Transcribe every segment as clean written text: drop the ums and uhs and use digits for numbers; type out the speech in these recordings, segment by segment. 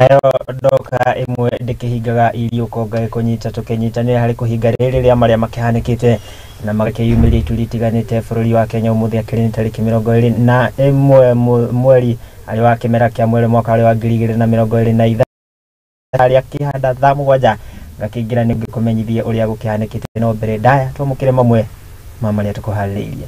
Nayo ndoka imwe ndĩkĩhingaga iriũko ngagĩkũnyita tũkĩnyitanĩra harĩ kũhinga rĩrĩ rĩa marĩa makĩhanĩkĩte na magakĩyumĩria ituri itiganĩte bũrũri wa Kenya. Ũmũthĩ akĩrĩ nĩ tarĩki 21 mweri arĩ wa kĩmera kĩa mweri mwaka wa 2023 arĩa kĩhanda thaa 7 ngakĩingĩra nĩ ngĩkũmenyithie ũrĩa gũkĩhanĩkĩte. No mbere ndaya twamũkĩre mamwe ma marĩa tũkũharĩrĩirie.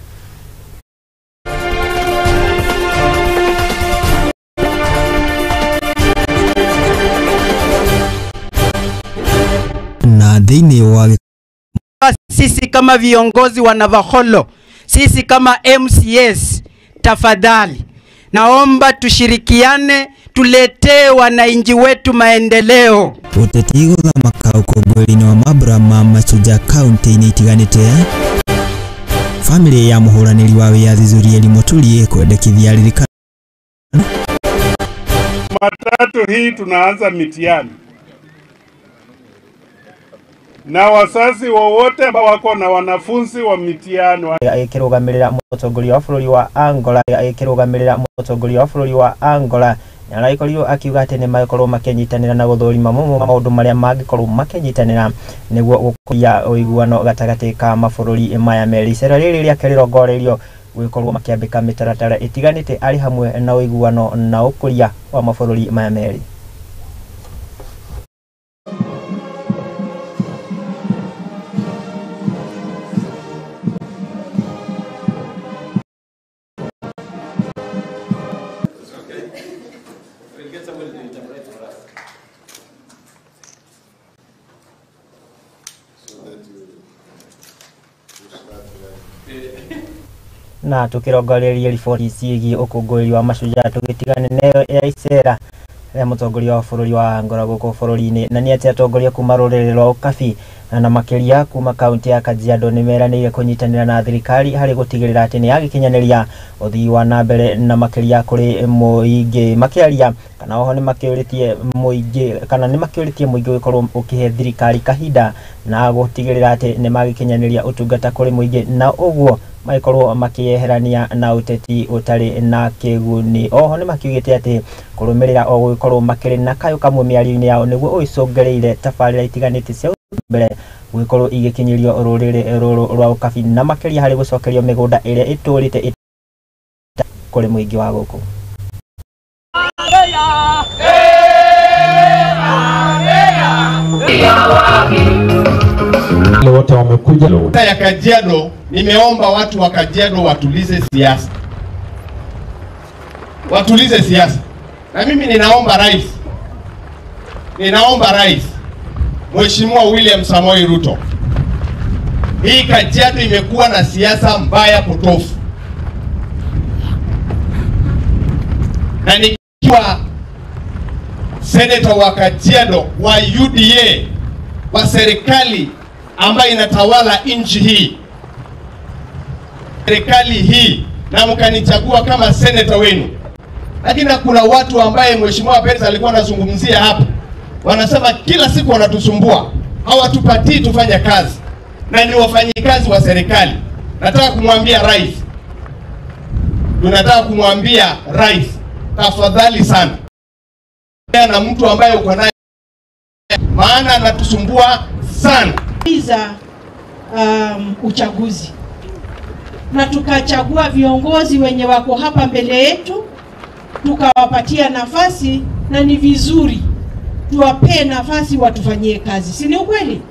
Na thĩinĩ wa sisi kama viongozi wa Navakholo, sisi kama MCS, tafadhali naomba tushirikiane, tuletee wananchi wetu maendeleo. Ũteti gũthamaka ũkũngũĩri-inĩ wa mambura ma Mashujaa kaunti-inĩ itiganĩte. Famĩlĩ ya mũhũranĩri wa wĩyathi Zurieli Muturi kwendekithia ririkano. Jumatatu hii tunaanza mitihani na wazazi wowote ambao wako na wanafunzi wa mitihani agĩkĩrũgamĩrĩra mũtongoria wa bũrũri wa Angola agĩkĩrũgamĩrĩra mũtongoria wa bũrũri wa Angola nĩaragĩkorirwo akiuga atĩ nĩmagĩkorwo makĩnyitanĩra na gũthũrima maũndũ marĩa mangĩkorwo makĩnyitanĩra nĩguo gũkũria ũiguano gatagatĩ ka mabũrũri maya merĩ. Icera rĩrĩ rĩake rĩrongoreirio gũgĩkorwo makĩambĩka mĩtaratara ĩtiganĩte arĩ hamwe na ũiguano na ũkũria wa mabũrũri maya merĩ. Na tukirongoreria riboti ciĩgiĩ ũkũngũĩri wa Mashujaa tũgĩtigane nayo ya icera rĩa mũtongoria wa bũrũri wa Angola gũkũ bũrũri-inĩ. Na nĩ atĩ atongoria kuma rũrĩrĩ rwa Ukabi na makĩria kuma kaunti ya Kajiado nĩmeranĩire kũnyitanĩra na thirikari harĩ gũtigĩrĩra atĩ nĩ yagĩkinyanĩria ũthii wa na mbere na makĩria kũrĩ mũingĩ. Makĩaria kana oho nĩmakĩũrĩtie mũingĩ kana nĩmakĩũrĩtie mũingĩ ũgĩkorwo ũkĩhe thirikari kahinda na gũtigĩrĩra atĩ nĩmagĩkinyanĩria ũtungata kũrĩ mũingĩ na ũguo magĩkorwo makĩeherania na ũteti ũtarĩ na kĩguni. Oho nĩmakiugĩte atĩ kũrũmĩrĩra o gũgĩkorwo makĩrĩ na kayũ kamwe mĩario-inĩ yao nĩguo ũgĩcũngĩrĩire tabarĩra itiganĩte cia mbere gũgĩkorwo igĩkinyĩrio rũrĩrĩ rũrũ rwa Ukabi na makĩria harĩ gũcokerio mĩgũnda ĩrĩa ĩtũrĩte kũrĩ mũingĩ wa gũkũ. Wote wamekuja ya Kajiado. Nimeomba watu wa Kajiado watulize siasa, watulize siasa. Na mimi ninaomba rais, ninaomba rais Mheshimiwa William Samoei Ruto, hii Kajiado imekuwa na siasa mbaya potofu, na nikiwa senator wa Kajiado wa UDA wa serikali ambayo inatawala nchi hii, serikali hii, na mkanichagua kama senator wenu. Lakini kuna watu ambaye Mheshimiwa Perez alikuwa anazungumzia hapa, wanasema kila siku wanatusumbua, hawatupatii tufanye kazi, na ni wafanyikazi wa serikali. Nataka kumwambia rais, tunataka kumwambia rais, tafadhali sana, na mtu ambaye uko naye, maana anatusumbua sana. Uchaguzi na tukachagua viongozi wenye wako hapa mbele yetu, tukawapatia nafasi, na ni vizuri tuwapee nafasi watufanyie kazi, si ni ukweli?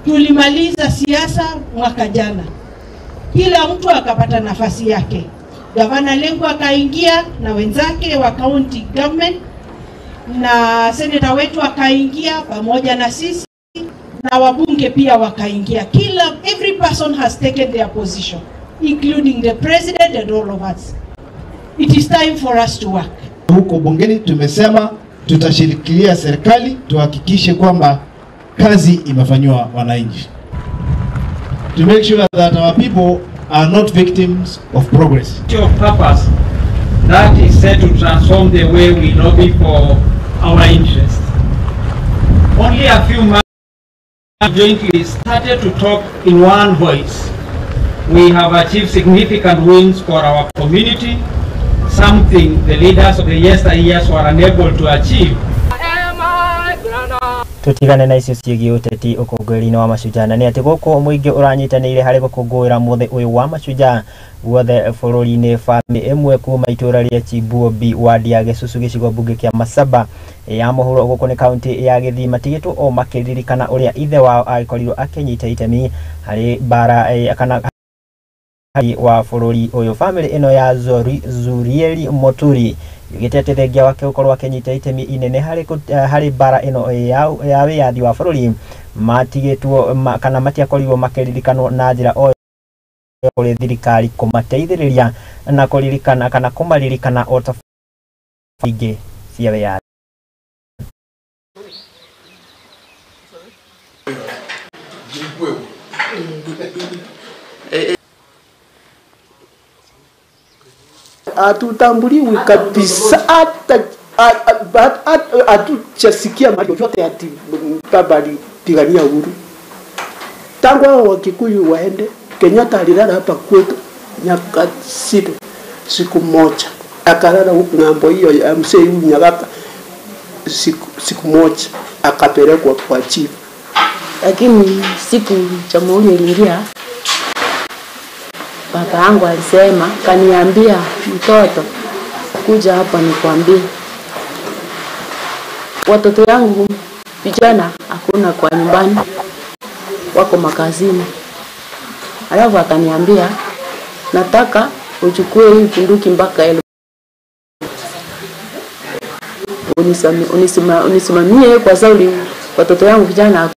Tulimaliza siasa mwaka jana, kila mtu akapata nafasi yake. Gavana Lenku akaingia na wenzake wa county government, na senator wetu akaingia pamoja na sisi, na wabunge pia wakaingia. Kila every person has taken their position, including the president and all of us. It is time for us to work. Huko bungeni tumesema tutashirikilia serikali tuhakikishe kwamba kazi imefanywa wananchi. To make sure that our people are not victims of progress. Of purpose that is set to transform the way we lobby for our interests. Only a few months jointly started to talk in one voice. We have achieved significant wins for our community, something the leaders of the yesteryears were unable to achieve. Tutigane na icio ciĩgiĩ ũteti ũkũngũĩri-inĩ wa mashujaa, na nĩ atĩ gũkũ mũingĩ ũranyitanĩire harĩ gũkũngũĩra mũthĩ ũyũ wa mashujaa guothe bũrũri-inĩ. Bamĩrĩ ĩmwe kuma itũra rĩa Chibuobi, wadi ya Gĩcucu, gĩcigo mbunge kĩa Masaba ya mũhuro gũkũ nĩ kaunti ya Gĩthii, matigĩtwo o makĩririkana ũrĩa ithe wao agĩkorirwo akĩnyita itemi harĩ mbara kana wa bũrũri ũyũ. Bamĩrĩ ĩno ya Zurieli Moturi yugĩte atĩ thengia wake gũkorwo akĩnyita itemi inene harĩ mbara ĩno ya wĩyathi wa bũrũri, matigĩtwo kana matiakorirwo makĩririkanwo na njĩra o kũrĩ thirikari kũmateithĩrĩria na kũririkana kana kũmaririkana o ta ingĩ cia wĩyathi. Hatutambuliwi kabisa, hata hatujasikia mahali yoyote ati baba alipigania uhuru. Tangu hao Wakikuyu waende, Kenyatta alilala hapa kwetu miaka 6, siku moja akalala huku ng'ambo hiyo ya mzee huyu Nyagaka siku moja, akapelekwa kwa chief. Lakini siku jamhuri iliingia, baba yangu alisema, kaniambia, mtoto kuja hapa nikwambie, watoto yangu vijana hakuna kwa nyumbani, wako makazini. Alafu akaniambia, nataka uchukue hii bunduki mpaka 1000 unisimamie kwa sababu watoto yangu vijana.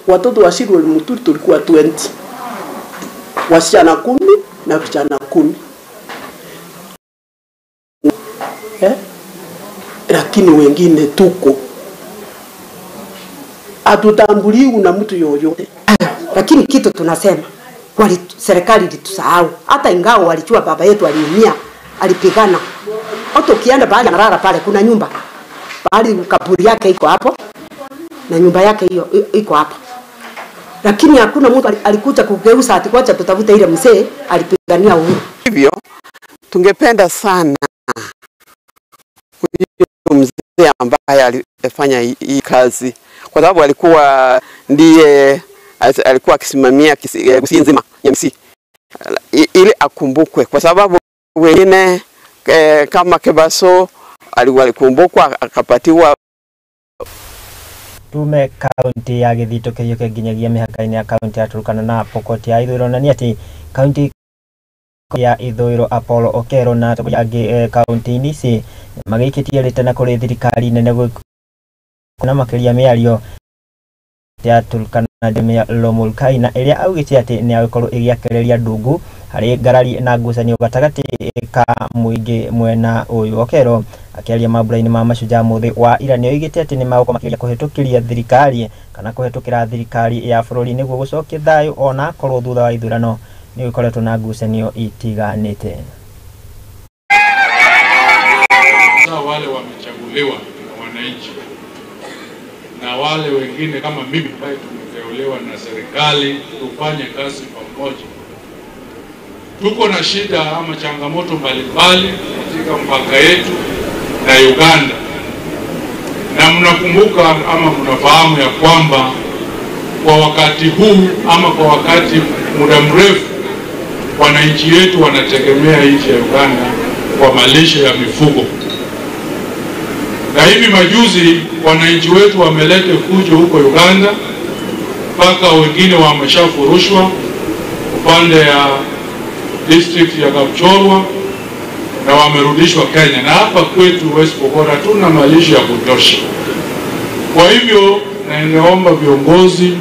Watoto wa Zurieli Muturi tulikuwa 20, wasichana 10 na vijana 10. Lakini wengine tuko hatutambuliwi na mtu yoyote. Lakini kitu tunasema, serikali ilitusahau. Hata ingawa walijua baba yetu aliumia, alipigana. Hata ukienda pale analala pale, kuna nyumba pale, kaburi yake iko hapo na nyumba yake hiyo iko hapo. Lakini hakuna mtu alikuja kugeuza ati kwacha tutafute ile mzee alipigania uhuru. Hivyo tungependa sana huyu mzee ambaye alifanya hii kazi, kwa sababu alikuwa ndiye alikuwa akisimamia Kisii nzima ya MC, ili akumbukwe, kwa sababu wengine kama Kebaso alikumbukwa akapatiwa. Tume kaunti ya Gĩthii tũkĩiyũke nginyagia mĩhaka-inĩ ya kaunti ya Turkana na Pokot ya ithũĩro, na nĩ atĩ kaunti ya ithũĩro Apollo Okero na atongoria angĩ kaunti-inĩ ici magĩikĩtie rĩtana kũrĩ thirikari nene na makĩria mĩario ya Turkana Jeremiah Lomulkai, na ĩrĩa augĩte atĩ nĩ agĩkorwo ĩgĩakĩrĩria ndungu harĩ ngarari na ngucanio gatagatĩ ka mũingĩ mwena ũyũ. Okero akĩaria mambura-inĩ ma mashujaa mũthĩ wa ira nĩ oigĩte atĩ nĩ magũkorwo makĩgeria kũhetũkĩria thirikari kana kũhetũkĩra thirikari ya bũrũri nĩguo gũcokia thayũ, ona akorwo thutha wa ithurano nĩ gũkoretwo na ngucanio itiganĩte. Wale wamechaguliwa na wananchi na wale wengine kama mimi ambaye tumeteuliwa na serikali, tufanye kazi pamoja. Tuko na shida ama changamoto mbalimbali katika mpaka yetu na Uganda, na mnakumbuka ama mnafahamu ya kwamba kwa wakati huu ama kwa wakati muda mrefu wananchi wetu wanategemea nchi ya Uganda kwa malisho ya mifugo. Na hivi majuzi wananchi wetu wameleta fujo huko Uganda, mpaka wengine wameshafurushwa upande ya district ya Kapchorwa na wamerudishwa Kenya. Na hapa kwetu West Pokot hatuna malisho ya kutosha. Kwa hivyo naomba viongozi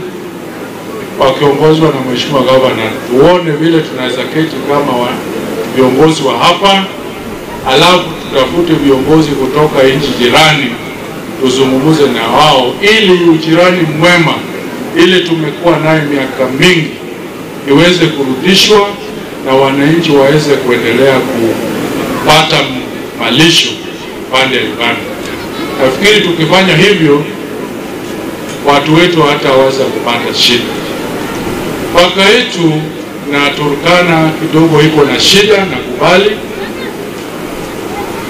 wakiongozwa na Mheshimiwa Governor tuone vile tunaweza keti kama viongozi wa hapa, alafu tutafute viongozi kutoka nchi jirani tuzungumze na wao, ili ujirani mwema ile tumekuwa nayo miaka mingi iweze kurudishwa na wananchi waweze kuendelea kupata malisho pande ya Uganda. Nafikiri tukifanya hivyo watu wetu hataweza kupata shida. Mpaka yetu na Turkana kidogo iko na shida na kubali,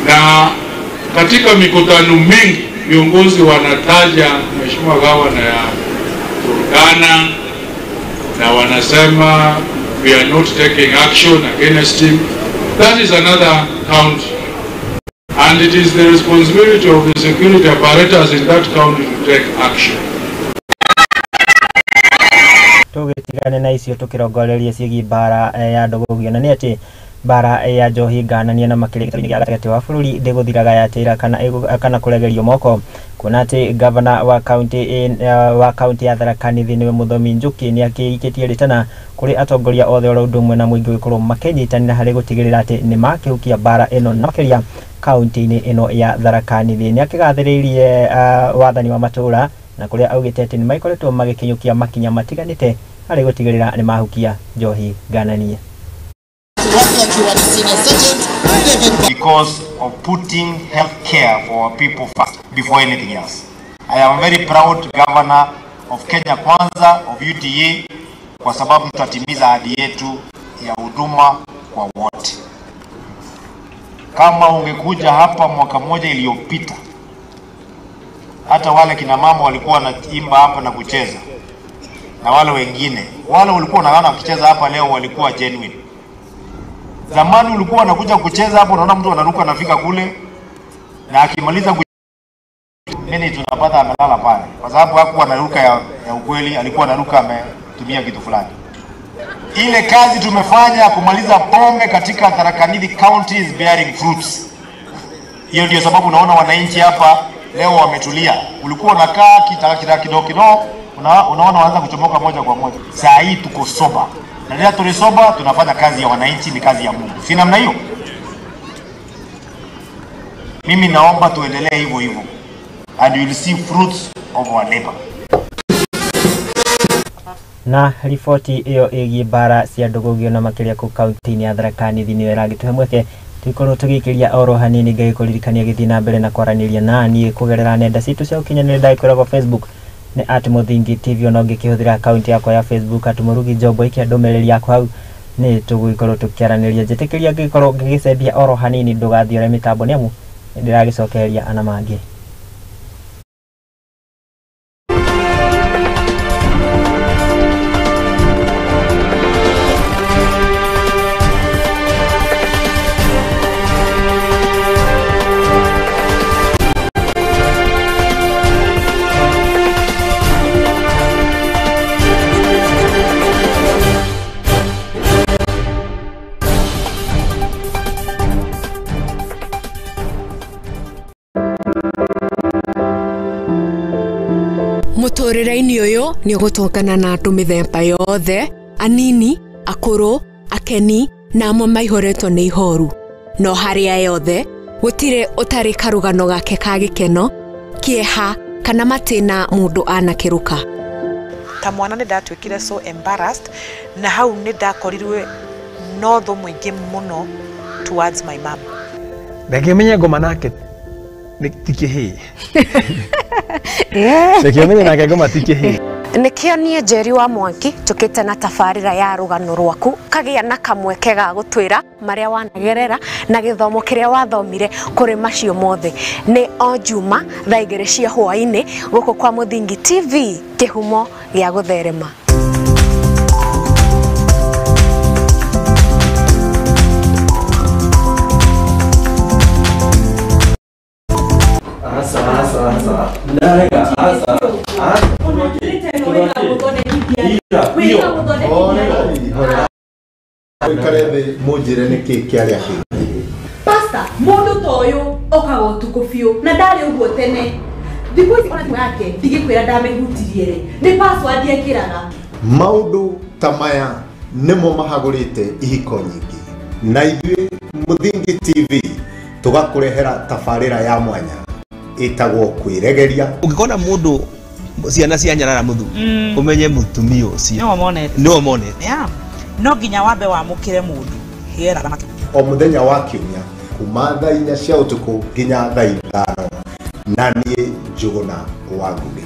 na katika mikutano mingi viongozi wanataja mheshimiwa gavana ya Turkana, na wanasema we are not taking action against him. That is another county. And it is the responsibility of the security apparatus in that county to take action. Tũgĩtigane na icio tũkĩrongoreria ciĩgiĩ mbara ya ndũgũgio, na nĩ atĩ mbara ya njohi nganania na makĩria gĩa gatagatĩ wa bũrũri ndĩgũthiraga ya tĩra kana kũregerio moko, kuona atĩ gavana wa kaunti ya Tharaka Nithi nĩwe Mũthomi Njuki nĩ akĩikĩtie rĩtana kũrĩ atongoria othe oro ũndũ ũmwe na mũingĩ gũkorwo makĩnyitanĩra harĩ gũtigĩrĩra atĩ nĩ makĩhukia mbara ĩno na makĩria kaunti-inĩ ĩno ya Tharaka Nithi. Nĩ akĩgathĩrĩirie wathani wa matũũra na kũrĩa augĩte atĩ nĩ maikoretwo magĩkinyũkia makinya matiganĩte harĩ gũtigĩrĩra nĩ mahukia njohi ngananie. Because of putting health care for our people first before anything else. I am very proud governor of Kenya Kwanza of UDA kwa sababu tutatimiza ahadi yetu ya huduma kwa wote. Kama ungekuja hapa mwaka mmoja iliyopita, hata wale kina mama walikuwa wanaimba hapa na kucheza, na wale wengine, wale walikuwa wanaona wakicheza hapa leo walikuwa genuine. Zamani ulikuwa unakuja kucheza hapo, unaona mtu anaruka anafika kule, na akimaliza mimi tunapata amelala pale, kwa sababu hakuwa anaruka ya ukweli, alikuwa anaruka ametumia kitu fulani. Ile kazi tumefanya kumaliza pombe katika Tharaka Nithi County is bearing fruits. Hiyo ndio sababu unaona wananchi hapa leo wametulia. Ulikuwa unakaa kitaka kidogo kidogo, unaona wanaanza kuchomoka moja kwa moja. Saa hii tuko soba. Na leo tulisoba, tunafanya kazi ya wananchi, ni kazi ya Mungu. Si namna hiyo? Mimi naomba tuendelee hivyo hivyo. And you will see fruits of our labor. Na riboti iyo ĩgiĩ mbara cia ndũgũgio na makĩria kũu kaunti-inĩ ya Tharaka Nithi nĩyo ĩragĩtũhe mweke tũikorwo tũgĩikĩria oro hanini. Ngagĩkũririkania gĩthiĩ na mbere na kwaranĩria na niĩ kũgerera nenda citũ cia ũkinyanĩria, ndagĩkoragwo Facebook nĩ @Muthingi TV, ona ũngĩkĩhũthĩra akaunti yakwa ya Facebook @Murugi Jombo, ikia ndũmĩrĩri yaku hau nĩ tũgũgĩkorwo tũkĩaranĩria. Njĩtĩkĩria ngĩkorwo ngĩgĩcembia oro hanini ndũgathiore mĩtambo nĩamu nĩndĩragĩcokereria ana mangĩ. Mũtũrĩre-inĩ ũyũ nĩ ũgũtũngana na andũ mĩthemba yothe, anini, akũrũ, akeni na amwe maihũrĩtwo nĩ ihoru. No harĩa yothe gũtirĩ ũtarĩ karũgano gake ka gĩkeno, kĩeha kana matĩna mũndũ anakĩrũka. Ta mwana nĩ ndatuĩkire so embarrassed, na hau nĩ ndakorirwe no thũ mũingĩ mũno towards my mom. Reke menye ngoma nake ti kĩhĩĩ. Reke menye nake ngoma ti kĩhĩĩ. Nĩkĩo niĩ Njeri wa Mwangi njũkĩte na tabarĩra ya rũgano rwaku kagĩa na kamweke ga gũtwĩra marĩa wanagerera na gĩthomo kĩrĩa wathomire kũrĩ macio mothe. Nĩ o Juma thaa 2 cia hwaĩ-inĩ gũkũ kwa Muthingi TV, kĩhumo gĩa gũtherema. Mũnjĩre nĩkĩ kĩarĩa kĩngĩ. Pastor, mũndũ ta ũyũ okaga ũtukũ biũ na ndarĩ ũguo tene. Thikũ ici ona thimũ yake ndigĩkwĩra ndamĩhutirie rĩ, nĩ password ekĩraga. Maũndũ ta maya nĩmo mahagũrĩte ihiko nyingĩ, na ithuĩ Muthingi TV tũgakũrehera tabarĩra ya mwanya ĩtagwo kwĩregeria. Ũngĩkona mũndũ ciana cia nyarara mũthuri ũmenye mũtumia ũcio nĩwe monete. No nginya wambe wamũkĩre mũndũ hera. O mũthenya wa kiumia kuma thaa 4 cia ũtukũ nginya thaa 5, na niĩ Njũgũna wa Ngũgĩ.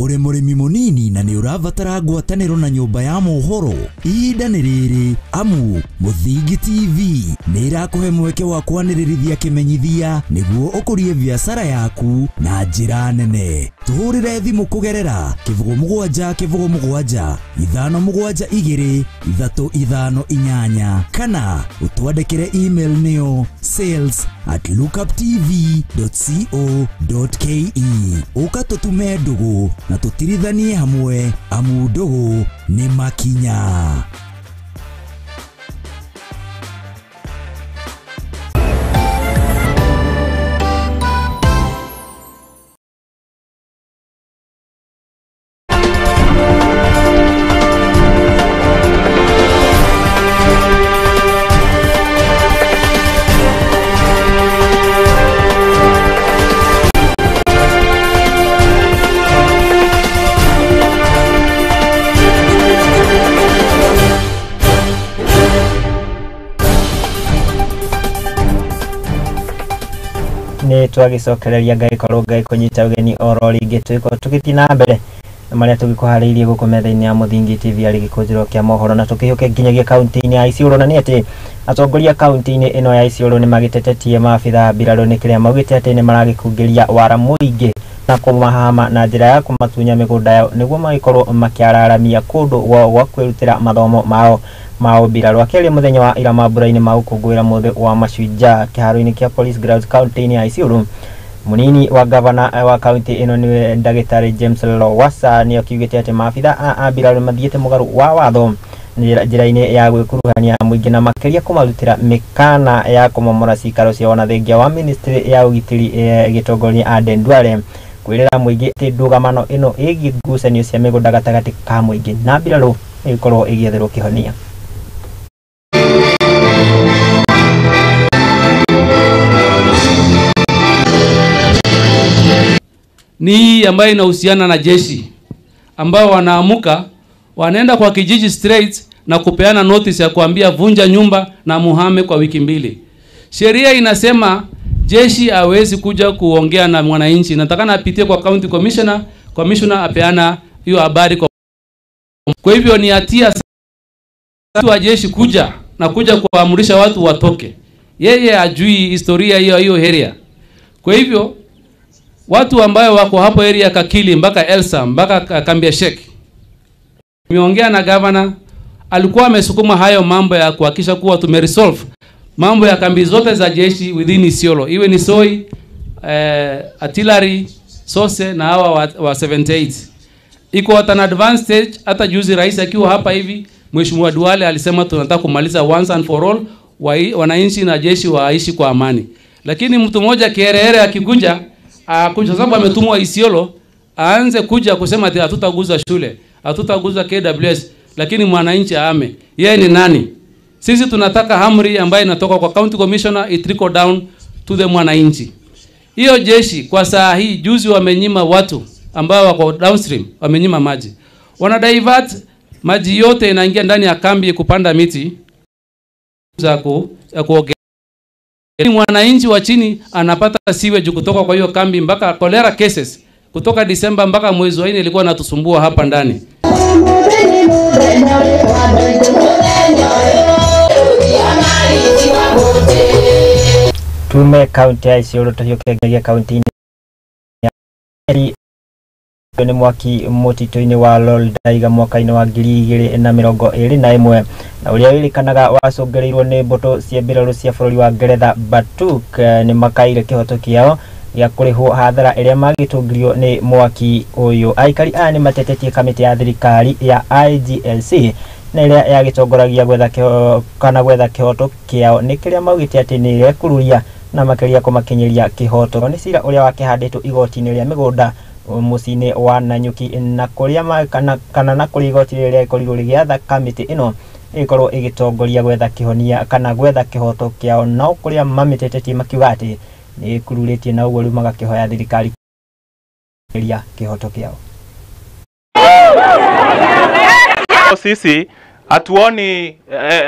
Uri murimi munini na ni urabatara ngwataniro na nyumba ya mohoro, ihinda ni riri amu Muthingi TV ni irakuhe mweke wa kwanĩrĩrithia kĩmenyithia nĩguo ũkũrie biacara yaku na njĩra nene. Tũhũrĩre thimũ kũgerera 07 07 5 7 2 3 5 8 kana ũtwandĩkĩre email nĩyo sales@lookuptv.co.ke. Ũka tũtume ndũgũ na tũtirithanie hamwe amu ndũgũ nĩ makinya. Nĩ twagicokereria Ngai korwo Ngai kũnyita ũgeni oro rĩngĩ twĩko tũgĩthiĩ na mbere na marĩa tũgĩkũharĩirie gũkũ metha-inĩ ya Muthingi TV arĩ gĩkũnjĩro kĩa mohoro na tũkĩhũke nginyagia kaunti-inĩ ya Isiolo. Na nĩ atĩ atongoria kaunti-inĩ ĩno ya Isiolo nĩ magĩtetetie maabitha mbirarũ nĩ kĩrĩa maugĩte atĩ nĩ maragĩkungĩria wara mũingĩ na kũmahama na njĩra ya kũmatunya mĩgũnda yao nĩguo magĩkorwo makĩararamia kũndũ gwa kwĩrutĩra mathomo mao mao mbirarũ. Akĩaria mũthenya wa ira mambura-inĩ ma gũkũngũĩra mũthĩ wa mashujaa kĩharo-inĩ kĩa Police Grounds kaunti-inĩ ya Isiolo, munini wa gavana wa kaunti ĩno nĩwe ndagĩtarĩ James Lowassa nĩ akiugĩte atĩ maabitha a mbirarũ mathiĩte mũgarũ wa watho njĩra-inĩ ya gwĩkuruhania mũingĩ na makĩria kũmarutĩra mĩkana ya kũmomora cikaro ciao na thengia wa ministry ya ũgitĩri ĩgĩtongoria Aden Duale kwĩrĩra mũingĩ atĩ ndũgamano ĩno ĩgiĩ ngucanio cia mĩgũnda gatagatĩ ka mũingĩ na mbirarũ ĩgĩkorwo ĩgĩetherwo kĩhonia. Ni hii ambayo inahusiana na jeshi ambao wanaamuka wanaenda kwa kijiji straight na kupeana notice ya kuambia vunja nyumba na muhame kwa wiki mbili. Sheria inasema jeshi hawezi kuja kuongea na mwananchi, nataka apitie kwa county commissioner, commissioner apeana hiyo habari kwa. Kwa hivyo ni hatia wa jeshi kuja na kuja kuamrisha watu watoke. Yeye ajui historia hiyo hiyo area. Kwa hivyo watu ambayo wako hapo area Kakili mpaka Elsa mpaka Kambia Sheikh, nimeongea na governor, alikuwa amesukuma hayo mambo ya kuhakikisha kuwa tumeresolve mambo ya kambi zote za jeshi within Isiolo, iwe ni Soi, artillery, Sose na hawa wa 78. Iko at an advanced stage. Hata juzi rais akiwa hapa hivi, Mheshimiwa Duale alisema tunataka kumaliza once and for all, wananchi na jeshi waishi kwa amani. Lakini mtu mmoja kiherehere akikuja, kwa sababu ametumwa Isiolo, aanze kuja kusema ati hatutaguza shule, hatutaguza KWS, lakini mwananchi aame. Yeye ni nani? Sisi tunataka amri ambayo inatoka kwa county commissioner it trickle down to the mwananchi. Hiyo jeshi kwa saa hii juzi wamenyima watu ambao wako downstream, wamenyima maji. Wana divert maji yote inaingia ndani ya kambi kupanda miti za kuogelea. Mwananchi wa chini anapata sewage kutoka kwa hiyo kambi mpaka cholera cases kutoka Disemba mpaka mwezi wa 4 ilikuwa inatusumbua hapa ndani. Tume kaunti ya Isiolo tũhiũke kaunti nĩ mwaki mũtitũ-inĩ wa Loldaiga mwaka-inĩ wa 2021 na ũrĩa wĩrĩkanaga wacũngĩrĩirwo nĩ mbũtũ cia mbirarũ cia bũrũri wa Ngeretha Batuk nĩ makaire kĩhoto kĩao gĩa kũrĩhwo hathara ĩrĩa magĩtũngirio nĩ mwaki ũyũ. Aikari aya nĩ matetetie kamĩtĩ ya thirikari ya IGLC na ĩrĩa yagĩtongoragia gwetha kĩhoto kĩao nĩ kĩrĩa maugĩte atĩ nĩ ĩrekururia na makĩria kũmakinyĩria kĩhoto. Nĩ cira ũrĩa wakĩhandĩtwo igoti-inĩ rĩa mĩgũnda mũciĩ-inĩ wa Nanyuki na kũrĩa kana na kũrĩa igoti rĩrĩa rĩkorirwo rĩgĩatha kamĩtĩ ĩno ĩkorwo ĩgĩtongoria gwetha kĩhonia kana gwetha kĩhoto kĩao, no kũrĩa mamĩtetetie makiuga atĩ nĩ ĩkururĩtie na ũguo rĩu magakĩhoya thirikari kĩhoto kĩao. Sisi hatuoni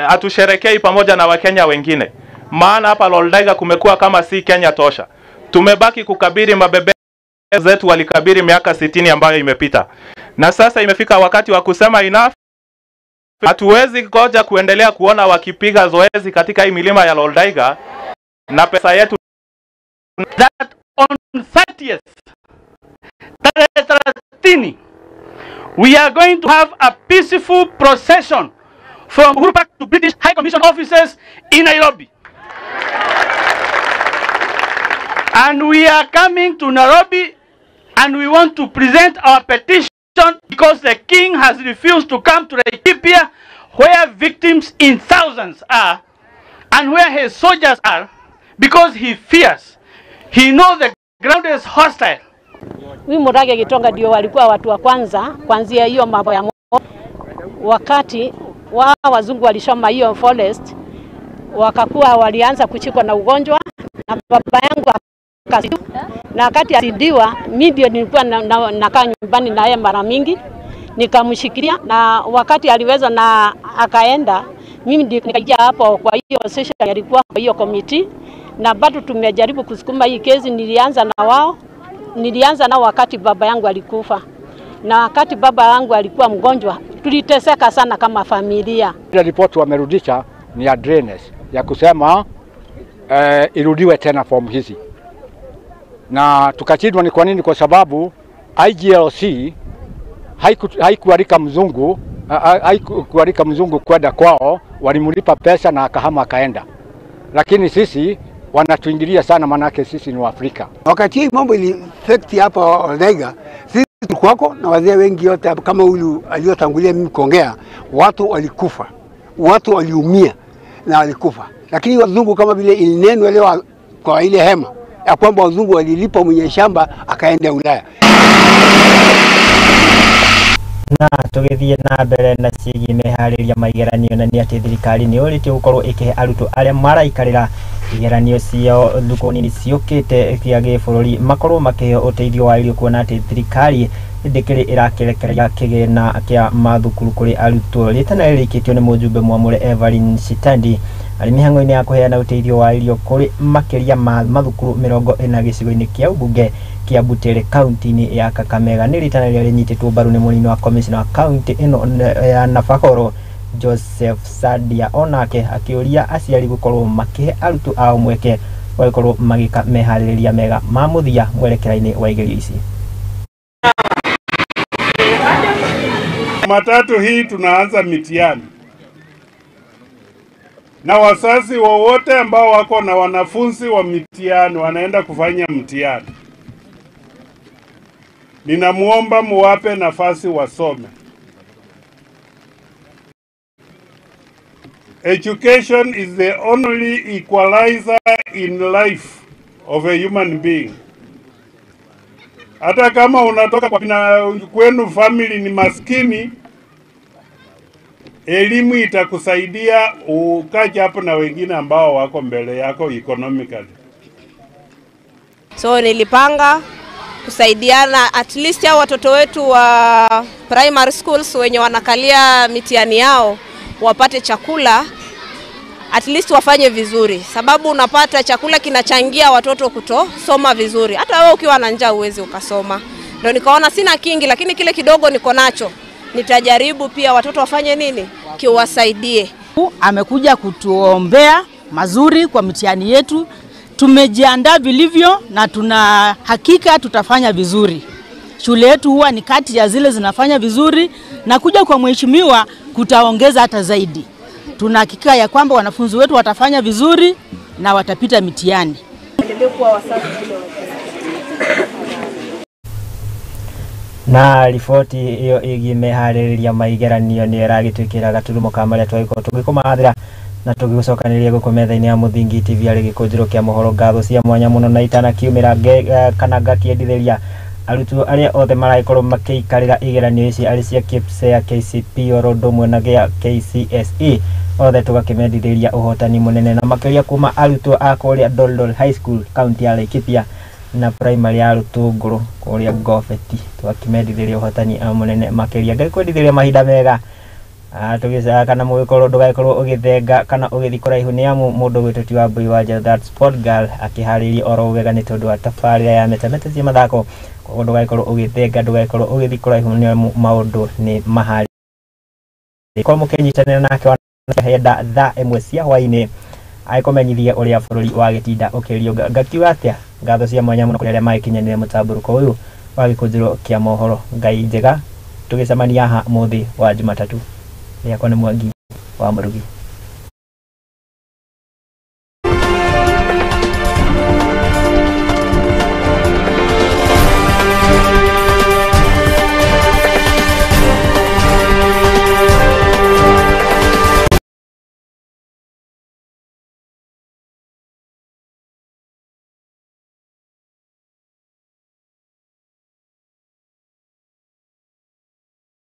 hatusherekei pamoja na Wakenya wengine, maana hapa Loldaiga kumekuwa kama si Kenya tosha. Tumebaki kukabiri mabebe Zetu walikabiri miaka 60 ambayo imepita, na sasa imefika wakati wa kusema enough. Hatuwezi ngoja kuendelea kuona wakipiga zoezi katika hii milima ya Loldaiga na pesa yetu. That on 30th, tarehe 30, we are going to have a peaceful procession from Uhuru Park to British High Commission offices in Nairobi. And we are coming to Nairobi and we want to present our petition because the king has refused to come to Laikipia, where victims in thousands are and where his soldiers are, because he fears. He knows the ground is hostile. Huyu Murage Gitonga ndio walikuwa watu wa kwanza kuanzia hiyo mambo ya wakati wa wazungu walishoma hiyo forest, wakakuwa walianza kuchikwa na ugonjwa, na baba yangu akasidiwa, na wakati asidiwa mimi ndio nilikuwa nakaa nyumbani na yeye mara mingi, nikamshikilia, na wakati aliweza na akaenda, mimi ndio nikaja hapo kwa hiyo session alikuwa kwa hiyo committee, na bado tumejaribu kusukuma hii kesi. Nilianza na wao, nilianza nao wakati baba yangu alikufa, na wakati baba yangu alikuwa mgonjwa tuliteseka sana kama familia. Ile ripoti wamerudisha ni ya drainage ya kusema irudiwe tena form hizi, na tukashindwa. Ni kwa nini? Kwa sababu IGLC haikualika mzungu, haikualika mzungu kwenda kwao, walimlipa pesa na akahama akaenda, lakini sisi wanatuingilia sana, manake sisi ni Waafrika. Wakati hii mambo ili affect hapa Oldaiga, sisi tulikuwako na wazee wengi yote kama huyu aliyotangulia mimi kuongea, watu walikufa, watu waliumia na walikufa. Lakini wazungu kama vile ilinenwa leo kwa ile hema ya kwamba wazungu walilipa mwenye shamba akaenda Ulaya. Na tugithie na mbere na ciĩgiĩ meharĩria ma igeranio, na nĩ atĩ thirikari nĩ yũrĩtie gũkorwo ĩkĩhe arutwo arĩa maraikarĩra igeranio ciao thukũ nini ciũkĩte cia gĩbũrũri makorwo makĩheo ũteithio wa irio, kuona atĩ thirikari ndĩkĩrĩ ĩrakĩrekereria kĩgĩna kĩa mathukuru kũrĩ arutwo. Rĩtana rĩrĩkĩtio nĩ mũjumbe mwamũre Evelyn Shitandi arĩ mĩhang'o-inĩ ya kũheana ũteithio wa irio kũrĩ makĩria ma mathukuru 40 gĩcigo-inĩ kĩa ũmbunge kĩa Butere kaunti-inĩ ya Kakamega. Nĩ rĩtana rĩrĩa rĩnyitĩtwo mbaru nĩ mũnini wa commissioner wa kaunti ĩno ya Nabakoro Joseph Sadia, onake akĩũria aciari gũkorwo makĩhe arutwo ao mweke wa gũkorwo magĩka meharĩrĩria mega ma mũthia mwerekera-inĩ wa igerio ici. Jumatatu hii tunaanza mitihani, na wazazi wowote ambao wako na wanafunzi wa mitihani wanaenda kufanya mtihani, ninamuomba muwape nafasi wasome. Education is the only equalizer in life of a human being. Hata kama unatoka kwa kwenu family ni maskini, elimu itakusaidia ukaje hapo na wengine ambao wako mbele yako economically. So nilipanga kusaidiana at least hao watoto wetu wa primary schools wenye wanakalia mitihani yao wapate chakula, at least wafanye vizuri, sababu unapata chakula kinachangia watoto kutosoma vizuri. Hata wewe ukiwa na njaa huwezi ukasoma. Ndio nikaona sina kingi, lakini kile kidogo niko nacho nitajaribu pia watoto wafanye nini, kiwasaidie. Amekuja kutuombea mazuri kwa mitihani yetu. Tumejiandaa vilivyo na tuna hakika tutafanya vizuri. Shule yetu huwa ni kati ya zile zinafanya vizuri, na kuja kwa mheshimiwa kutaongeza hata zaidi. Tuna hakika ya kwamba wanafunzi wetu watafanya vizuri na watapita mitihani. Na riboti iyo ĩgiĩ meharĩrĩria ma igeranio nĩ ĩragĩtwĩkĩra gaturumo ka marĩa twagĩkorwo tũgĩkũmathĩra na tũgĩgũcokanĩrĩria gũkũ metha-inĩ ya Mũthingi TV arĩ gĩkũnjĩro kĩa mohoro. Ngatho cia mwanya mũno na itanakiumĩra kana ngakĩendithĩria arutwo arĩa othe maragĩkorwo makĩikarĩra igeranio ici arĩ cia KPSEA, KCPE oro ũndũ ũmwe na gĩa KCSE, othe tũgakĩmendithĩria ũhotani mũnene na makĩria kuma arutwo a kũrĩa Doldol High School kaunti ya Laikipia na primary ya Rutunguru kũrĩa Ngobeti, tũgakĩmendithĩria ũhotani mũnene makĩria. Ngai kwendithĩria mahinda mega Tũgĩcaga kana mũgĩkorwo ndũgagĩkorwo ũgĩthenga kana ũgĩthiĩ kũraihu nĩ amu mũndũ ũgwĩtwo ti Wambui wa Njerũ, that sport girl, akĩharĩirie oro wega nĩ tondũ wa tabarĩra ya metameta cia mathako. Koguo ndũgagĩkorwo ũgĩthenga, ndũgagĩkorwo ũgĩthiĩ kũraihu nĩ amu maũndũ nĩ maharĩrie. Korwo mũkĩnyitanĩra nake wa henda thaa 1 cia hwaĩ-inĩ agĩkũmenyithia ũrĩa bũrũri wa gĩtinda ũkĩriũnga. Ngakiuga atĩa, ngatho cia mwanya mũno kũrĩ arĩa magĩkinyanĩire mũtambũrũko ũyũ wa gĩkũnjĩro kĩa mohoro. Ngai njega, tũgĩcemania haha mũthĩ wa Jumatatũ. Rĩakwa nĩ Mwangi wa Mũrugi.